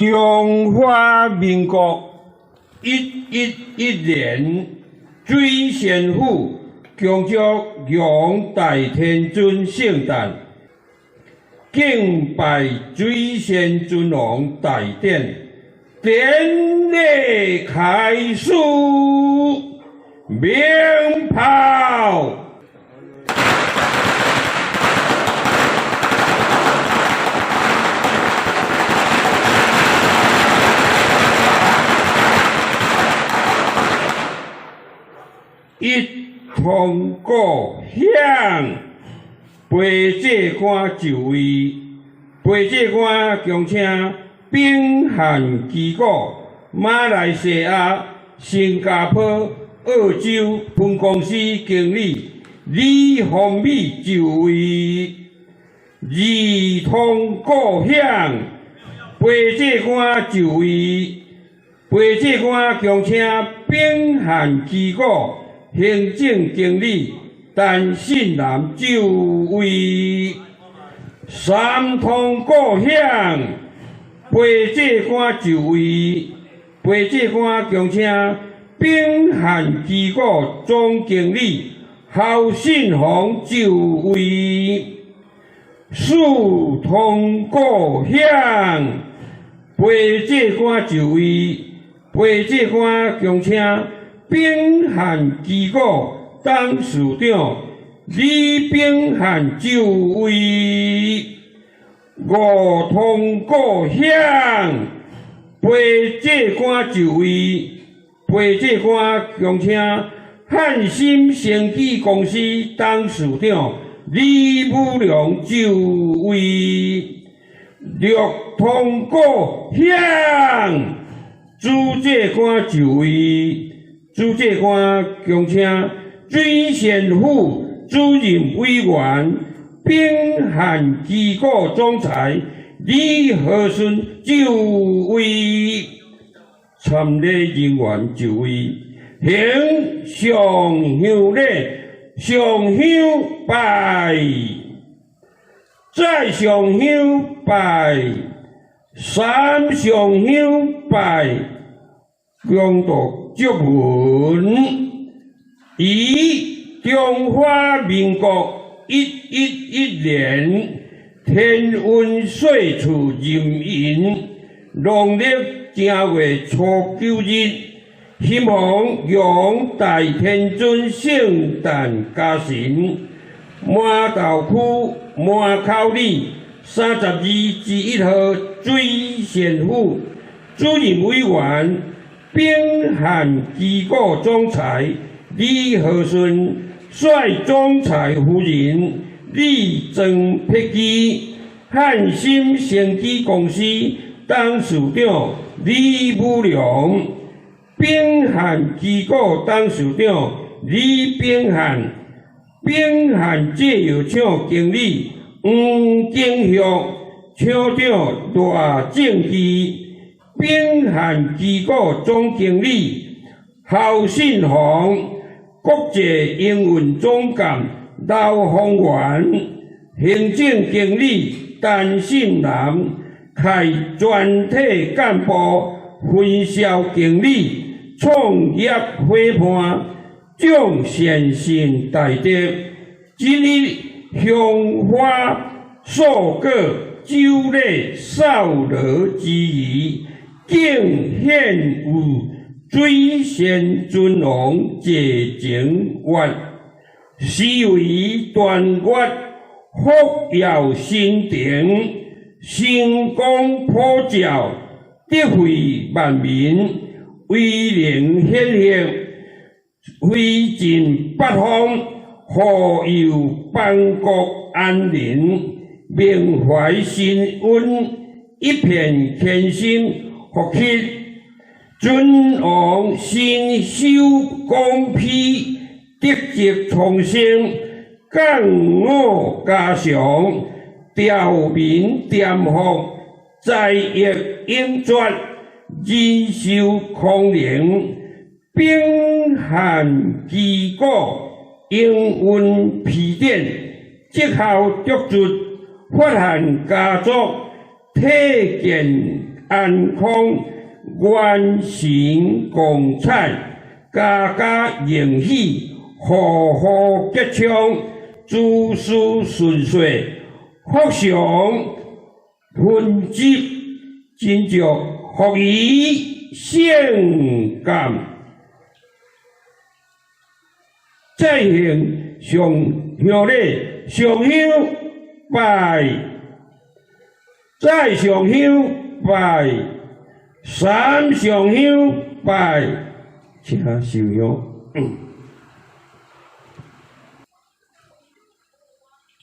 中華民國111年水仙府恭祝楊大天尊聖誕，敬拜水仙尊王大典，典禮開始，鳴炮。一通鼓響，陪祭官就位，陪祭官恭請炳漢旗鼓、馬來西亞、新加坡、澳洲分公司經理李宏美就位。二通鼓響，陪祭官就位，陪祭官恭請炳漢旗鼓行政經理陳信南就位。三通鼓響，陪祭官就位，陪祭官恭請炳漢旗鼓總經理侯信鴻就位。四通鼓響，陪祭官就位，陪祭官恭請炳漢旗鼓董事長李炳漢就位。五通鼓響，陪祭官就位，陪祭官恭請漢森生技公司董事長李武良就位。六通鼓響，主祭官就位，主祭官恭請水仙府主任委員炳漢旗鼓總裁李和順就位。參禮人員就位，行上香禮，上香拜，再上香拜，三上香拜，恭讀祝文，以中華民國111年天文歲次壬寅農曆正月初九日，欣逢楊大天尊聖誕嘉神，饅頭區饅口里32之1號水仙府主任委員炳漢旗鼓總裁李和順率總裁夫人李莊碧基、漢森生技公司董事長李武良、炳漢旗鼓董事長李炳漢、炳漢製藥廠經理黃景玉、廠長賴正基、炳漢旗鼓總經理侯信鴻、國際營運總監劉宏源、行政經理陳信南，開全體幹部、分銷經理、創業夥伴、眾善信大德，這日香花素果酒禮掃羅之餘，敬獻予水仙尊王謝情願，是為全月福耀神庭，星光普照，德惠萬民，威靈顯赫，威震八方，護佑邦國安寧，緬懷神恩，一片虔心福氣。尊王身修廣披，德澤蒼生，降我家常，調民顛覆，災疫永絕，人壽康寧，炳漢旗鼓營運批典，績效卓著，法漢家族體健安康，元神光彩，家家迎喜，戶戶吉祥，諸事順遂，福祥雲集，真祝福儀聖感，再行上香禮，上香拜，再上香拜，三上香拜，請收香。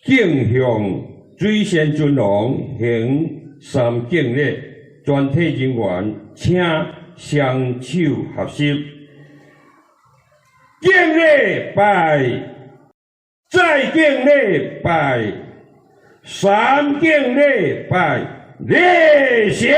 敬向水仙尊王行三敬禮，全體人員請雙手合十，敬禮拜，再敬禮拜，三敬禮拜，禮成。